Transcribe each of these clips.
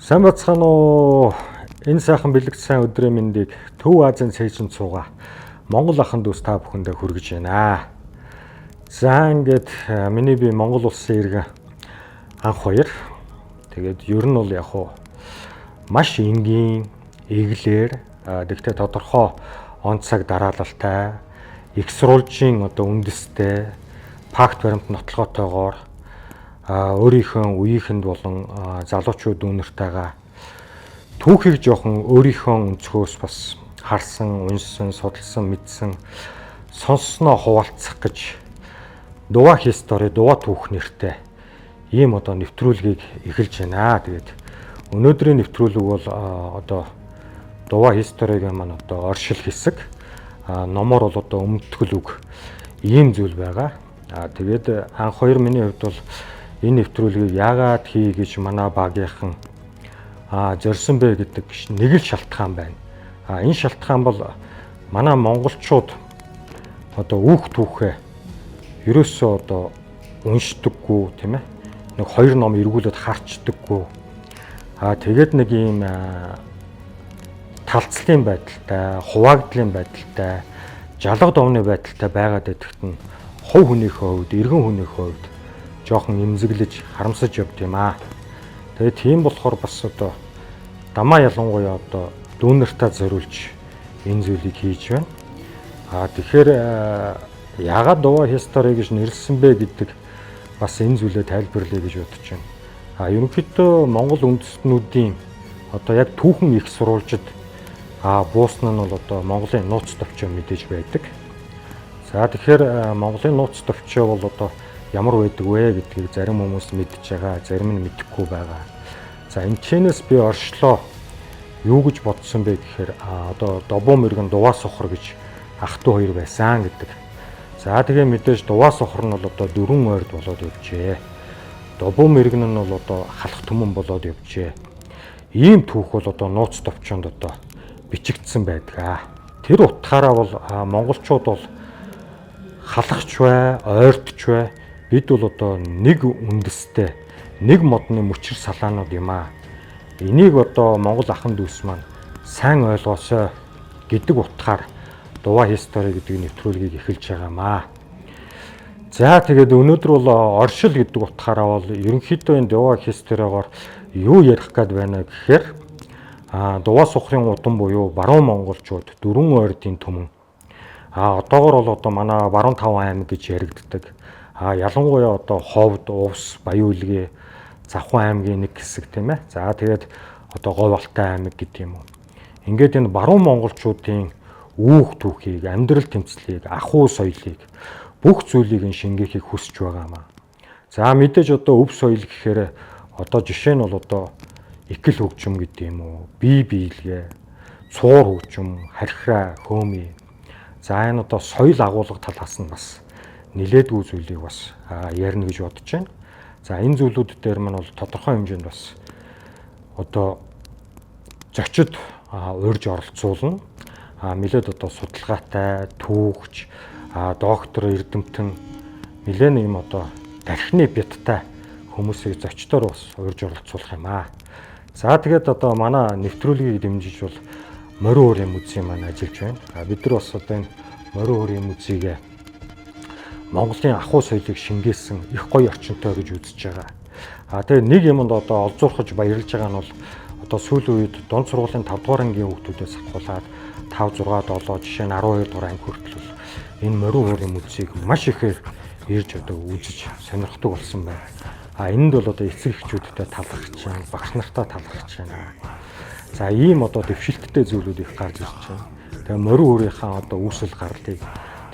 Сайн бацгаана уу? Энэ сайхан бэлэгт сайн өдрийн мэндийг Төв Азийн цээжин цууга Монгол ахын дүүс та бүхэндээ хүргэж байна. За ингээд миний би Монгол улсын иргэн анх хоёр. Тэгээд ер нь бол яг уу маш энгийн эглэр тэгтээ тодорхой он цаг дараалалтай их сурвалжийн одоо үндэстэй факт баримт нотлогоотойгоор өөрийнхөө үеийнхэнд болон залуучууд үнэртэйгээ түүхийг жоохон өөрийнхөө өнцгөөс бас харсан, уншсан, судалсан, мэдсэн, сонссноо хуваалцах гэж Дуваа history, Дуваа түүх нэртэй ийм одоо нэвтрүүлгийг эхэлж байна. Тэгээд өнөөдрийн нэвтрүүлэг бол одоо Дуваа history-гийн маань одоо оршил хэсэг, номоор бол одоо өмтгөл үг ийм зүйл байгаа. Тэгээд анх хоёр миний хувьд бол энэ нэвтрүүлгийг яагаад хий гэж манай багийнхан зорьсон бэ гэдэг нэг л шалтгаан байна. Энэ шалтгаан бол манай монголчууд одоо үүх түүхээ ерөөсөө одоо уншдаггүй, тийм ээ. Нэг хоёр ном эргүүлээд харчдаггүй. Тэгээд нэг ийм талцлын байдалтай, хуваагдлын байдалтай, жалга довны байдалтай байгаад байдагт нь хувь хүнийхээ хувьд, иргэн хүнийхээ хувьд жоохон эмзэглэж, харамсаж явд юм аа. Тэгээ тийм болохоор бас одоо дамаа ялангуяа одоо дүүнертаа зориулж энэ зүйлийг хийж байна. Тэгэхээр яагаад Дуваа history гэж нэрлсэн бэ гэдэг бас энэ зүйлээ тайлбарлая гэж бодож байна. Ерөнхийдөө Монгол үндэстнүүдийн одоо яг түүхэн их сурвалжид буусна нь бол одоо Монголын нууц товчоо мэдээж байдаг. За тэгэхээр Монголын нууц товчоо бол одоо ямар байдаг вэ гэдгийг зарим хүмүүс мэдж байгаа, зарим нь мэдэхгүй байгаа. За энэ чэнэс би оршлоо юу гэж бодсон бэ гэхээр одоо Добуу мэрэгэн Дуваа сухар гэж ах トゥ хоёр байсан гэдэг. За тэгээ мэдээж Дуваа сухар нь бол одоо дөрвөн ойрд болоод явжээ. Добуу мэрэгэн нь бол одоо халах түмэн болоод явжээ. Ийм түүх бол одоо нууц товчонд одоо бичигдсэн байдаг. Тэр утгаараа бол монголчууд бол халахч бай, ойртч бай, бид бол одоо нэг үндэстэй, нэг модны мөчр салаанууд юм аа. Энийг одоо Монгол ахын дүүс маань сайн ойлгоосой гэдэг утгаар Дуваа history гэдэг нэвтрүүлгийг эхэлж байгаа маа. За тэгээд өнөөдөр бол оршил гэдэг утгаараа бол ерөнхийдөө энэ Дуваа history-гоор юу ярих гээд байна гэхээр Дуваа сухрын удам буюу баруун монголчууд дөрвөн ойрдын түмэн. Одоогор бол одоо манай баруун таван аймаг гэж яригддаг. Ялангуяа одоо Ховд, Увс, Баян-Үлгээ, Завхан аймгийн нэг хэсэг, тийм ээ. За тэгээд одоо Говь Алтай аймаг гэдэг юм уу. Ингээд энэ баруун монголчуудын үүх түүхийг, амьдрал тэмцлийг, ахуй соёлыг, бүх зүйлийг нь шингээхийг хүсэж байгаа юм аа. За мэдээж одоо өв соёл гэхээр одоо жишээ нь бол одоо икэл хөгжим гэдэг юм уу, бие биелгээ, цуур хөгжим, хархиа, хөөми. За энэ одоо соёл агуулга талаас нь бас нилээдгүй зүйлийг бас ярина гэж бодож байна. За энэ зүйлүүд дээр маань бол тодорхой хэмжээнд бас одоо зочид урьж оролцуулна. Нилээд одоо судалгаатай, түүхч, доктор, эрдэмтэн нилээн нэг юм одоо тархины бяттай хүмүүсийг зочдоор бас урьж оролцуулах юм аа. За тэгээд одоо манай нэвтрүүлгийг дэмжиж бол Морин хуурын музей маань ажиллаж байна. Бид нар бас одоо энэ Морин хуурын музейг Монголын ахуй соёлыг шингээсэн их гоё орчинтой гэж үзэж байгаа. Тэгээ нэг юмд одоо олзуурхаж баярлж байгаа нь бол одоо сүүлийн үед дунд сургуулийн 5 дугаар ангийн хүүхдүүдээс ахуулаад 5 6 7, жишээ нь 12 дугаар анги хүртэл бол энэ Морин хуурын музейг маш ихээр ирж одоо үзэж сонирхдаг болсон байна. Энэнд бол одоо эцэг эхчүүдтэй талархаж байна, багш нартаа талархаж байна. За ийм одоо дэвшилттэй зүйлүүд их гарч ирж байна. Тэгээ морин хуурынхаа одоо үүсэл гарлыг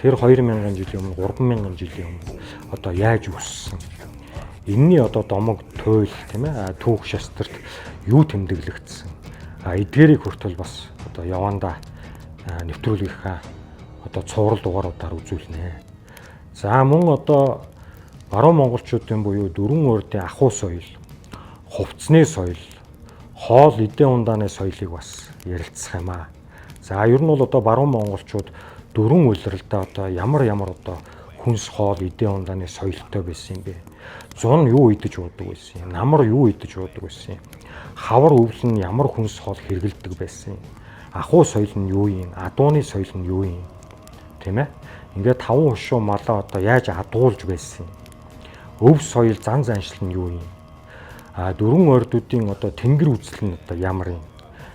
тэр 2000 жилийн өмнө, 3000 жилийн өмнө одоо яаж үүссэн? Энэний одоо домог туйл, тийм ээ, түүх шастрт юу тэмдэглэгдсэн? Эдгээрийг хүртэл бас одоо явандаа нэвтрүүлгийнхаа одоо цуврал дугааруудаар үзүүлнэ. За мөн одоо баруун монголчуудын буюу дөрвөн ойрдын ахуй соёл, хувцсны соёл, хоол эдэн ундааны соёлыг бас ярилцах юм аа. За ер нь бол одоо баруун монголчууд дөрвөн улиралдаа одоо ямар ямар одоо Хүнс хоол эдийн ундааны соёлтой байсан юм бэ? Зун юу идэж уудаг байсан юм? Намар юу идэж уудаг байсан юм? Хавар өвөл нь ямар хүнс хоол хэрэгэлдэг байсан юм? Ахуй соёл нь юу юм? Адууны соёл нь юу юм? Тийм ээ? Ингээд таван хошуу малаа одоо яаж адуулж байсан юм? Өв соёл зан заншил нь юу юм? А дөрвөн ордуудын одоо тэнгэр үзэл нь одоо ямар юм?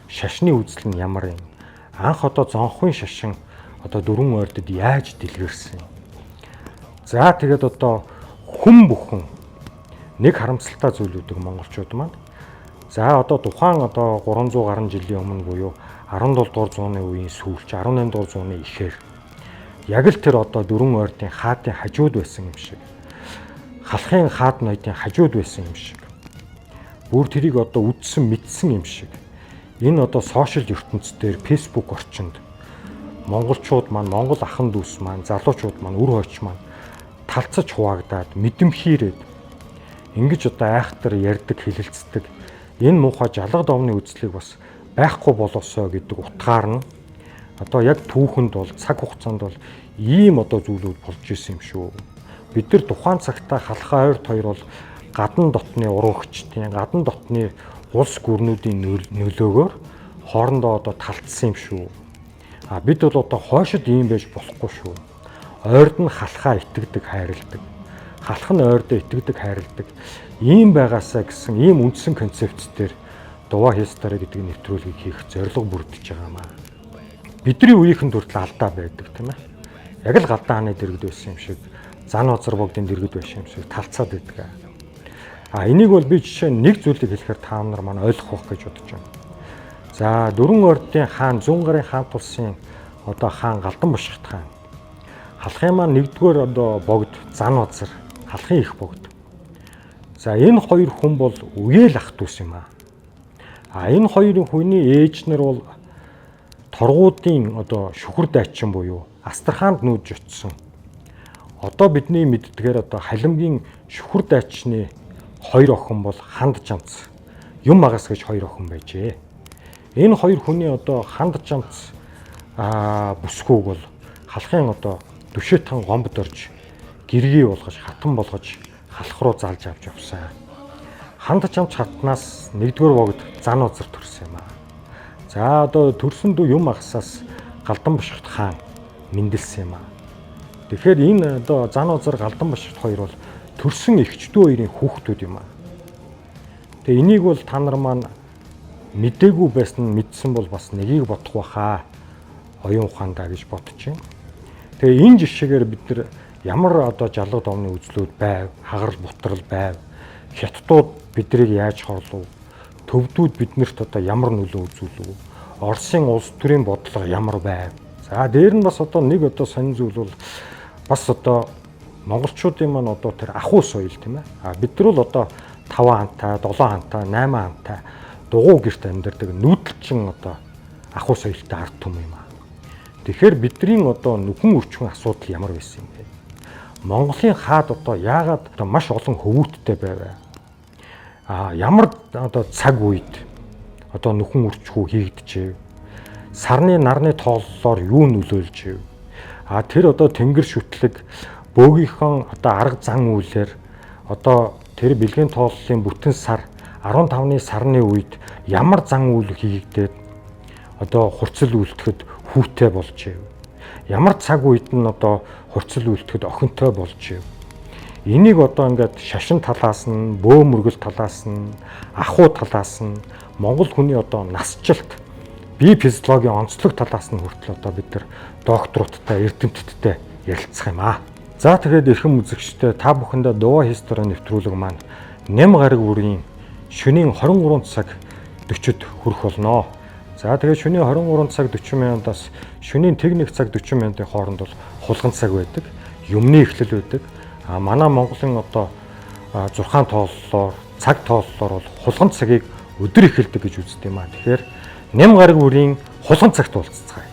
Шашны үзэл нь ямар юм? Анх одоо зонхын шашин одоо дөрвөн ордод яаж дэлгэрсэн юм? За тэгээд одоо хүн бүхэн нэг харамсалтай зүйл үүдэг монголчууд маань. За одоо тухайн одоо 300 гаруй жилийн өмнө буюу 17 дугаар зууны үеийн сүүлч 18 дугаар зууны ихээр яг л тэр одоо дөрвөн ойрдын хаадын хажууд байсан юм шиг. Халахын хаад ноёдын хажууд байсан юм шиг. Бүр тэрийг одоо үдсэн мэдсэн юм шиг. Энэ одоо сошиал ертөнцийн Facebook орчинд монголчууд маань, монгол ахан дүүс маань, залуучууд маань, үр хойч маань талцаж хуваагдаад мэдэмхийрээд ингэж одоо айхтар ярьдаг, хэлэлцдэг энэ муухай жалга довны үзлийг бас байхгүй болоосоо гэдэг утгаар нь одоо яг түүхэнд бол цаг хугацаанд бол ийм одоо зүйлүүд болж исэн юм шүү. Бид нар тухайн цагтаа халахаа ойрт хоёр бол гадна дотны урагчдын, гадна дотны улс гүрнүүдийн нөлөөгөөр хоорондоо одоо талтсан юм шүү. А бид бол одоо хойшид ийм байж болохгүй шүү. Ойрд нь халахаа итгэдэг, хайрладаг. Халах нь ойрдоо итгэдэг, хайрладаг. Ийм байгаасаа гэсэн ийм үндсэн концепц дээр Дува History гэдэг нэвтрүүлгийг хийх зорилго бүрдэж байгаа маа. Бидний үеийнхэн хүртэл алдаа байдаг, тийм ээ. Яг л Галдан хааны дэргэд байсан юм шиг, Зан Озар богдын дэргэд байсан юм шиг талцаад байдаг. А энийг бол би жишээ нь нэг зүйлийг хэлэхээр та нар маань ойлгох байх гэж бодож байна. За дөрвөн ордын хаан зүүн гарын хаан тулсын одоо хаан Галдан Бушгат хаан. Халахын маань нэгдүгээр одоо богд Зан Озар, халахын их богд. За энэ хоёр хүн бол үеэл ах дүүс юм аа. А энэ хоёрын хүний ээж нар бол торгуудын одоо шүхэр дайчин буюу Астраханд нүүж очсон. Одоо бидний мэддгээр одоо Халимгийн шүхэр дайчны хоёр охин бол Ханд Жамц, Юм Агас гэж хоёр охин байжээ. Энэ хоёр хүний одоо Ханд Жамц бүсгүйг бол халахын одоо Дүшэтхан гомбод орж гэргий болгож, хатан болгож халах руу залж авч явсан. Ханд Жамц хатнаас нэгдүгээр богд Зан Озар төрсөн юм аа. За одоо төрсөн дүү Юм Агасаас Галдан Бушгат хаан мэндэлсэн юм аа. Тэгэхээр энэ одоо Зан Озар, Галдан Бушгат хоёр бол төрсөн эгч дүү хоёрын хүүхдүүд юм аа. Тэгээ энийг бол та нар маань мдээгүй байсан нь мэдсэн бол бас нэгийг бодох байхаа, оюун ухаандаа гэж бодож байна. Тэгээ энэ жишээгээр бид нар ямар одоо жалга домны үзлүүд байв, хагарал бутрал байв, хятадууд биднийг яаж хорлов, төвдүүд биднэрт одоо ямар нөлөө үзүүлв, Оросын улс төрийн бодлого ямар байв. За дээр нь бас одоо нэг одоо сонин зүйл бол бас одоо монголчуудын маань одоо тэр ахуй соёл, тийм ээ. А бид нар бол одоо 5 хантай, 7 хантай, 8 хантай дугуй гэрт амьдардаг нүүдэлчин одоо ахуй соёлтой ард түмэн юм аа. Тэгэхээр бидний одоо нүхэн өрчхөн асуудал ямар байсан юм бэ? Монголын хаад одоо яагаад одоо маш олон хөвүүттэй байв? А ямар одоо цаг үед одоо нүхэн өрчхүү хийгдэжээ? Сарны нарны тооллоор юу нөлөөлжээ? А тэр одоо тэнгэр шүтлэг бөөгийнхөн одоо арга зан үйлээр одоо тэр бэлгийн тооллын бүтэн сар 15-ны сарны үед ямар зан үйл хийгдээд одоо хурцл үлдэхэд хүүтэй болжээ? Ямар цаг үед нь одоо хурцл үлдэхэд охинтой болжээ? Энийг одоо ингээд шашин талаас нь, бөө мөргөл талаас нь, ахуй талаас нь, монгол хүний одоо насжилт, бие физиологийн онцлог талаас нь хүртэл одоо бид нар докторуудтай, эрдэмтдтэй ярилцах юм аа. За тэгээд эрхэм үзэгчдээ, та бүхэндээ Дува History нэвтрүүлэг маань нэм гараг бүрийн шөнийн 23 цаг 40-д хүрэх болно. За тэгээд шөнийн 23 цаг 40 минутаас шөнийн тэг 1 цаг 40 минутын хооронд бол хулган цаг байдаг. Юмны эхлэл байдаг. А манай Монголын одоо зурхаан тооллоор, цаг тооллоор бол хулган цагийг өдөр эхэлдэг гэж үздэг юм а. Тэгэхээр нэм гараг бүрийн хулган цагт уулзцгаая.